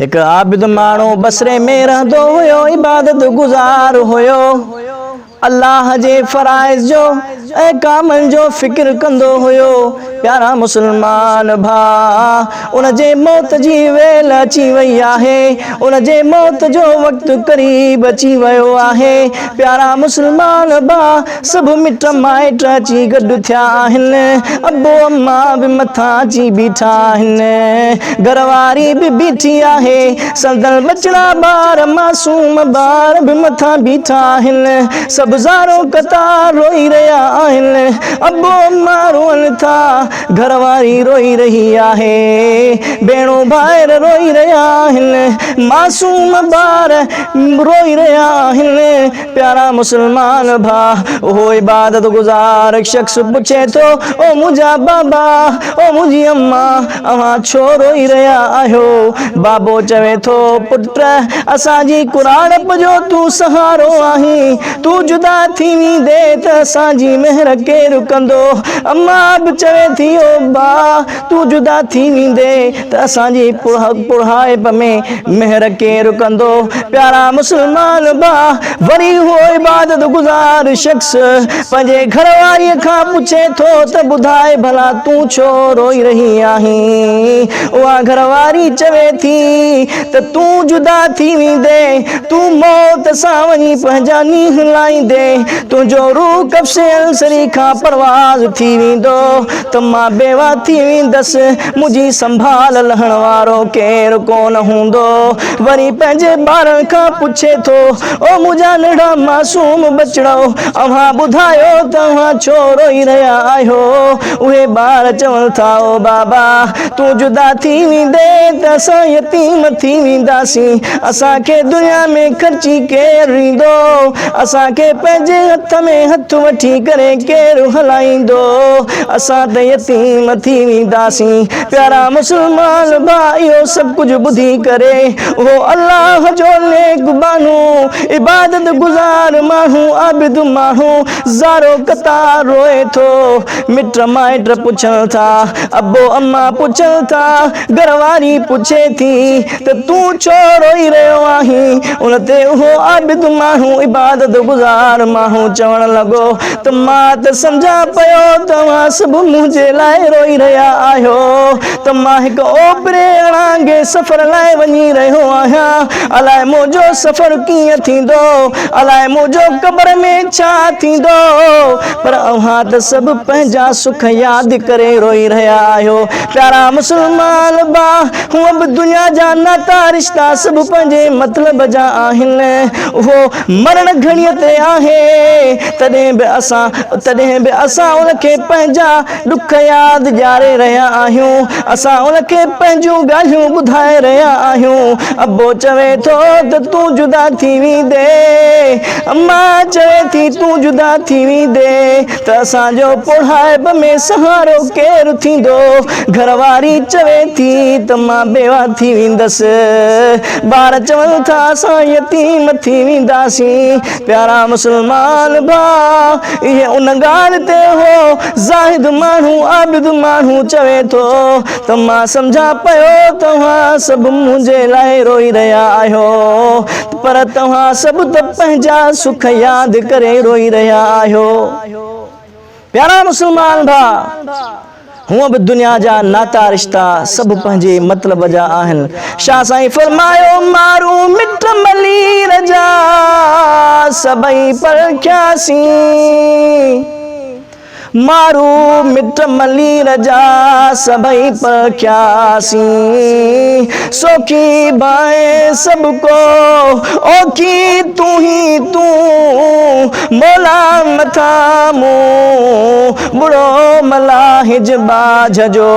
هڪ عابد ماڻهو بصري ۾ رهندو هيو، عبادت گذار هيو، الله جي فرائض جو احڪامن جو فڪر ڪندو هيو. پيارا مسلمان ڀاء، ان جي موت جي ويل اچي وئي آهي، ان جي موت جو وقت قريب اچي ويو آهي. پيارا مسلمان ڀاء، سڀ مٽ مائٽ اچي گڏ ٿيا آهن، ابو اما به مٿان اچي بيٺا آهن، گهر واري به بيٺي آهي، سندن ٻچڙا ٻار معصوم ٻار به مٿان بيٺا آهن، سڀ زارو قطار روئي رهيا آهن، ابو اما روئن ٿا، گهر واري روئي رهي آهي، ڀيڻون ڀائر روئي رهيا آهن، معصوم ٻار روئي رهيا آهن، پيارا مسلمان ڀاء، اهو عبادت گذار شخص پڇي ٿو، او منهنجا بابا، او منهنجي اما، اوهان ڇو روئي رهيا آهيو؟ بابو چوي ٿو، پٽ، اسان جي ڪراڙپ جو تون سهارو آهين، تون جدا ٿي ويندين ته اسان جي مهر ڪير ڪندو؟ اما به چوي ٿي، او با، تون جدا ٿي ويندين ته اسان جي پوڙهائپ ۾ مهر ڪير ڪندو؟ پيارا مسلمان ڀاء! وري اهو عبادت گذار شخص پنهنجي گهر واريء کان پڇي ٿو ته ٻڌاء ڀلا تون ڇو روئي رهي آهين؟ اها گهر واري چوي ٿي ته تون جدا ٿي ويندين، تون موت سان وڃي پنهنجا نينهن لائيندين، تنهنجو روح قفس انصري کان پرواز ٿي ويندو ته مان بيوه ٿي ويندس، منهنجي سنڀال لهڻ وارو ڪير ڪونه هوندو. وري پنهنجي ٻارن کان پڇي ٿو، او منهنجا ننڍڙا معصوم ٻچڙؤ! اوهان ٻڌايو ته اوهان ڇو روئي رهيا آهيو؟ اهي ٻار چون ٿا، او بابا! تون جدا ٿي ويندين ته اسان يتيم ٿي وينداسين، اسان کي دنيا ۾ خرچي ڪير ڏيندو؟ اسان کي پنهنجي هٿ ۾ هٿ وٺي ڪري ڪير هلائيندو؟ اسان ته يتيم ٿي وينداسين. پيارا مسلمان ڀاء اهو سڀ ڪجهه ٻڌي ڪري اهو الله جو نيڪ ٻانهو، عبادت گذار ماڻهو، عابد ماڻهو زارو قطار روئي ٿو. مٽ مائٽ پڇن ٿا، ابو اما پڇن ٿا، گهر واري پڇي ٿي ته تون ڇو روئي رهيو آهين؟ ان تي اهو عابد ماڻهو، عبادت گذار ماڻهو چوڻ لڳو ته مان ته سمجهان پيو ته اوهان سڀ منهنجي لاء روئي رهيا آهيو ته مان هڪ اوپري اڻانگي سفر لاء وڃي رهيو آهيان، الائي منهنجو سفر ڪيئن ٿيندو، الائي منهنجو قبر ۾ ڇا ٿيندو، پر اوهان ته سڀ پنهنجا سک ياد ڪري روئي رهيا آهيو. پيارا مسلمان ڀاء، هونء به دنيا جا ناتا رشتا سڀ پنهنجي مطلب جا آهن. اهو مرڻ گهڙيء تي آهي، تڏهن به اسان تڏهن به اسان ان کي پنهنجا ڏک ياد ڏياري رهيا آهيون. اسان ان کي پنهنجون ڳالهيون ٻڌائي رهيا آهيون. ابو چوي ٿو ته تون جدا ٿي ويندين. امان چوي ٿي تون جدا ٿي ويندين ته اسان جو پوڙهائپ ۾ سهارو ڪير ٿيندو؟ گهر واري چوي ٿي ته مان بيوه ٿي ويندس. ٻار چون ٿا اسان يتيم ٿي وينداسين. پيارا مسلمان ڀاء! اهي ان ڳالهه تي هو زاهد ماڻهو عابد ماڻهو چوي ٿو ته مان سمجهان پيو توهان سڀ منهنجي لاء روئي رهيا آهيو. پر توهان سڀ ته پنهنجا سک ياد ڪري روئي رهيا آهيو. پيارا مسلمان ڀاء! هونء به دنيا جا ناتا رشتا سڀ پنهنجي مطلب جا آهن. شاهه سائين فرمايو، مارو مٽ ملير جا سڀئي پرکياسين. مارو مٽ ملير جا سڀئي پرکياسين، سوکي ڀانئين سڀ ڪو، اوکي تون ئي تون، مولا مٿان مون، ٻڙو ملاحج ٻاجهه جو.